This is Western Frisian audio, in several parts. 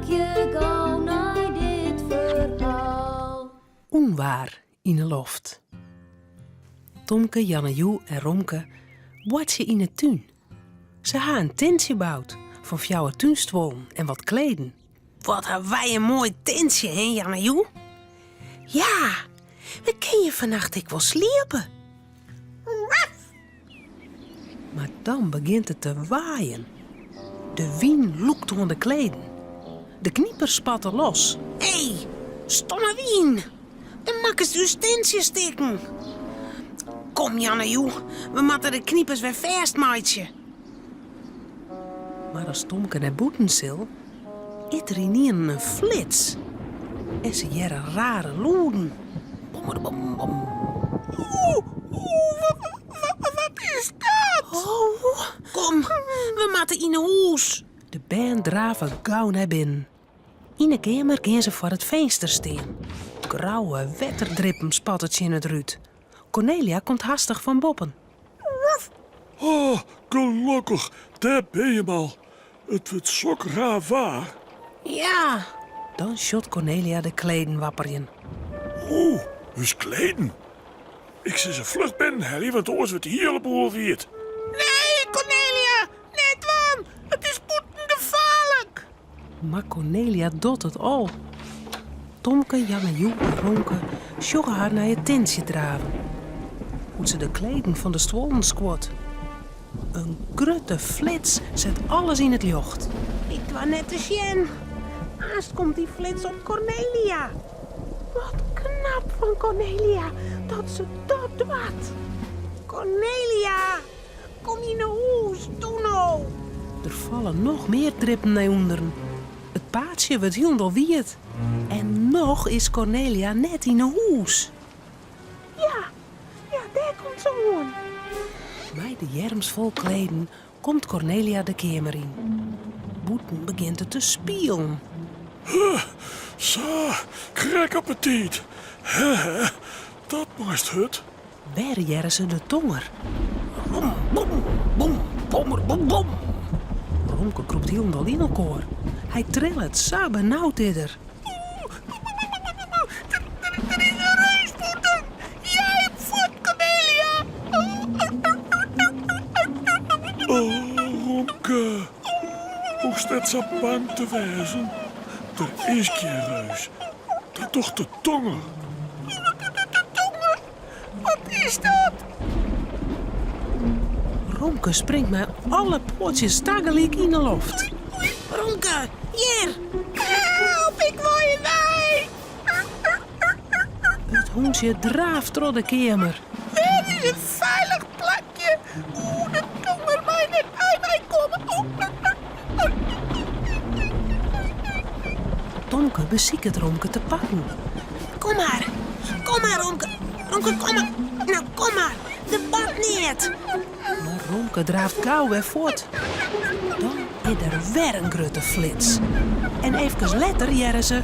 Harkje gau nei dit ferhaal. Ûnwaar yn 'e loft. Tomke, Jannejoe en Romke boartsje yn 'e tún. Se ha in tintsje boud fan fjouwer túnstuollen en wat kleden. Wat ha wy in moai tintsje, hè Jannejoe? Ja, we kinne hjir fannacht ek wol sliepe. Mar dan begjint it te waaien. De wyn lûkt oan de kleden. De knipers spatte los. Hé, stomme wyn! Do makkest ús tintsje stikken. Kom Jannejoe, we moatte de knipers wer fêstmeitsje. Mar as Tomke nei bûten sil, is der ynienen in flits en se hearre rare lûden. Bommerbom bom. Oeh, oeh, wat is dat? Oh, kom, we moatte yn 'e hûs. De bern drave gau nei binnen. Yn 'e keamer gean se foar it finster stean. Grauwe wetterdrippen spatte tsjin it rút. Kornelia komt hastich fan boppen. Oh, gelokkich, dêr bin jim al. It wurdt sok raar waar. Ja! Dan sjocht Kornelia de kleden wapperjen. Oeh, ús kleden. Ik sil se fluch binnen helje, want oars wurdt de hiele boel wiet. Nee, Kornelia, net dwaan. It is bûten gefaarlik. Mar Kornelia docht it al. Tomke, Jannejoe en Romke sjogge har nei it tintsje draven. Hoe't se de kleden fan de stuollen skuort. In grutte flits set alles yn it ljocht. Ik doar net te sjen. Aanst komt dy flits op Kornelia. Wat knap fan Kornelia dat se dat doart. Kornelia! Kom yn 'e hûs, doe no! Der falle noch mear drippen nei ûnderen. It paadsje wurdt hielendal wiet. En noch is Kornelia net yn 'e hûs. Ja, ja, dêr komt se oan. Mei de earms fol kleden komt Kornelia de keamer yn. Bûten begjint it te spielen. Huh, sa, krekt op 'e tiid. Hè, hè, dat moast hurd. Wer hearre se de tonger. Bom, bom, bom, bommer, bom, bom. Romke krûpt hielendal yn elkoar. Hy trillet, sa benaud is er. Der is in reus bûten! Jei him fuort, Kornelia! Oh, Romke, hoechst net sa bang te wêzen. Der is gjin reus. Dat docht de tonger. De tonger? Wat is dat? Romke springt mei alle poatsjes tagelyk yn 'e loft. Romke, hjir! Help, ik wol hjir wei! It hûntsje draaft troch de keamer. Wêr is in feilich plakje? Oeh, de tonger mei net by my komme. Tomke besiket Romke te pakken. Kom mar, kom mar Romke, Romke kom mar, no kom mar, der bart neat. Mar Romke draaft gau wer fuort. Dan is der wer in grutte flits. En efkes letter hearre se.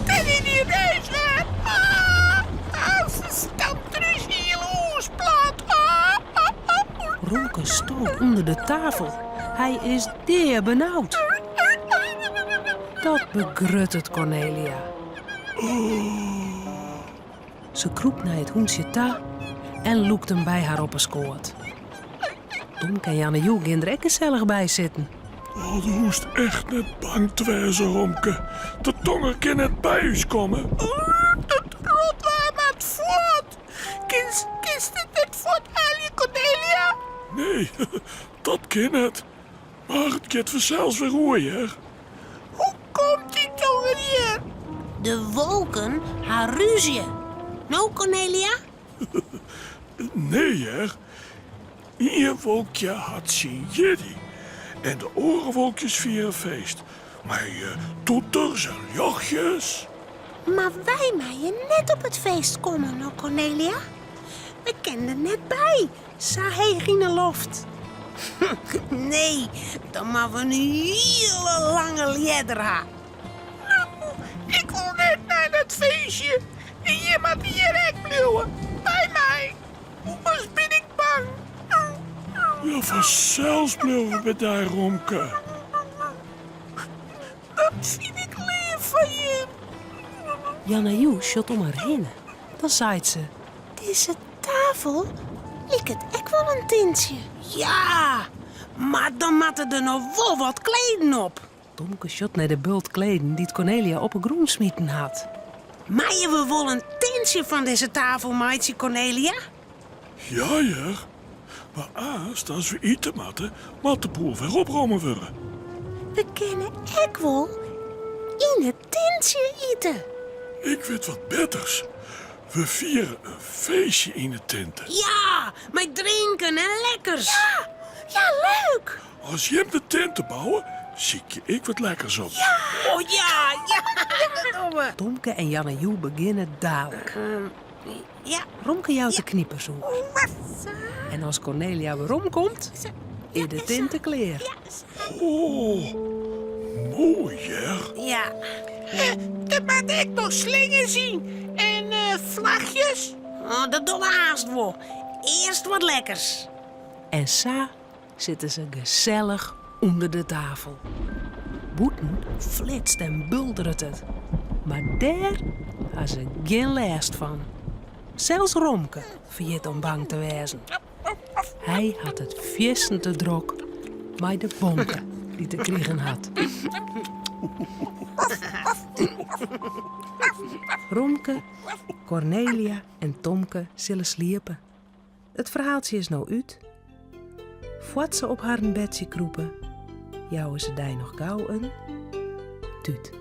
Dêr is dy reus wer! Aanst stampt er ús hiele hûs plat. Romke stoot ûnder de tafel. Hy is deabenaud. Dat begruttet Kornelia. Se krûpt nei it hûntsje ta en lûkt him by har op 'e skoat. Tomke en Jannejoe gean der ek gesellich by sitten. Oh, do hoechst echt net bang te wêzen, Romke. De tonger kin net by ús komme. It rotwaar moat fuort. Kinst, kinst it net fuorthelje, Kornelia? Nee, dat kin net. Mar it giet fansels wer oer, hear. Hoe komt dy tonger hjir? De wolken ha rúzje. No, Kornelia? Nee, hear. Ien wolkje hat syn jierdei en de oare wolkjes fiere feest mei toeters en ljochtjes. Mar wy meie net op it feest komme, no Kornelia. We kinne der net by, sa heech yn 'e loft. Nee, dan moatte we in hiele lange ljedder ha. No, ik wol net nei dat feestje. En jim moatte hjir ek bliuwe, by my. Oars bin ik bang. Ja, fansels bliuwe we by dy, Romke. Dat fyn ik leaf fan jim. Janna Joe sjocht om har hinne. Dan seit se. Dizze tafel liket ek wol in tintsje. Ja, mar dan moatte der noch wol wat kleden op. Tomke sjocht nei de bult kleden dy't Kornelia op 'e grûn smiten hat. Meie we wol in tintsje fan dizze tafel meitsje, Kornelia? Ja hear, mar aanst as we ite moatte, moat de boel wer opromme wurde. We kinne ek wol yn it tintsje ite. Ik wit wat betters. We fiere in feestje yn 'e tinte. Ja, mei drinken en lekkers. Ja, ja, leuk! As jim de tinte bouwe, sykje ik wat lekkers op. Ja! Oh ja, ja, dat dogge we. Tomke en Janne Joe begjinne dalik. Ja. Romke jout de knipers oer. En as Kornelia weromkomt, is de tinte klear. Oh, moai hear. Ja. Der moat ek noch slingers yn en flachjes. Oh, dat dogge we aanst wol. Earst wat lekkers. En sa sitte se gesellich ûnder de tafel. Bûten flitst en bulderet it, mar dêr ha se gjin lêst fan. Sels Romke ferjit om bang te wêzen. Hy hat it fierstente drok mei de bonke dy't er krigen hat. Romke, Kornelia en Tomke sille sliepe. It ferhaaltsje is no út. Foar't se op harren bedsje krûpe, jouwe se dy noch gau in tút.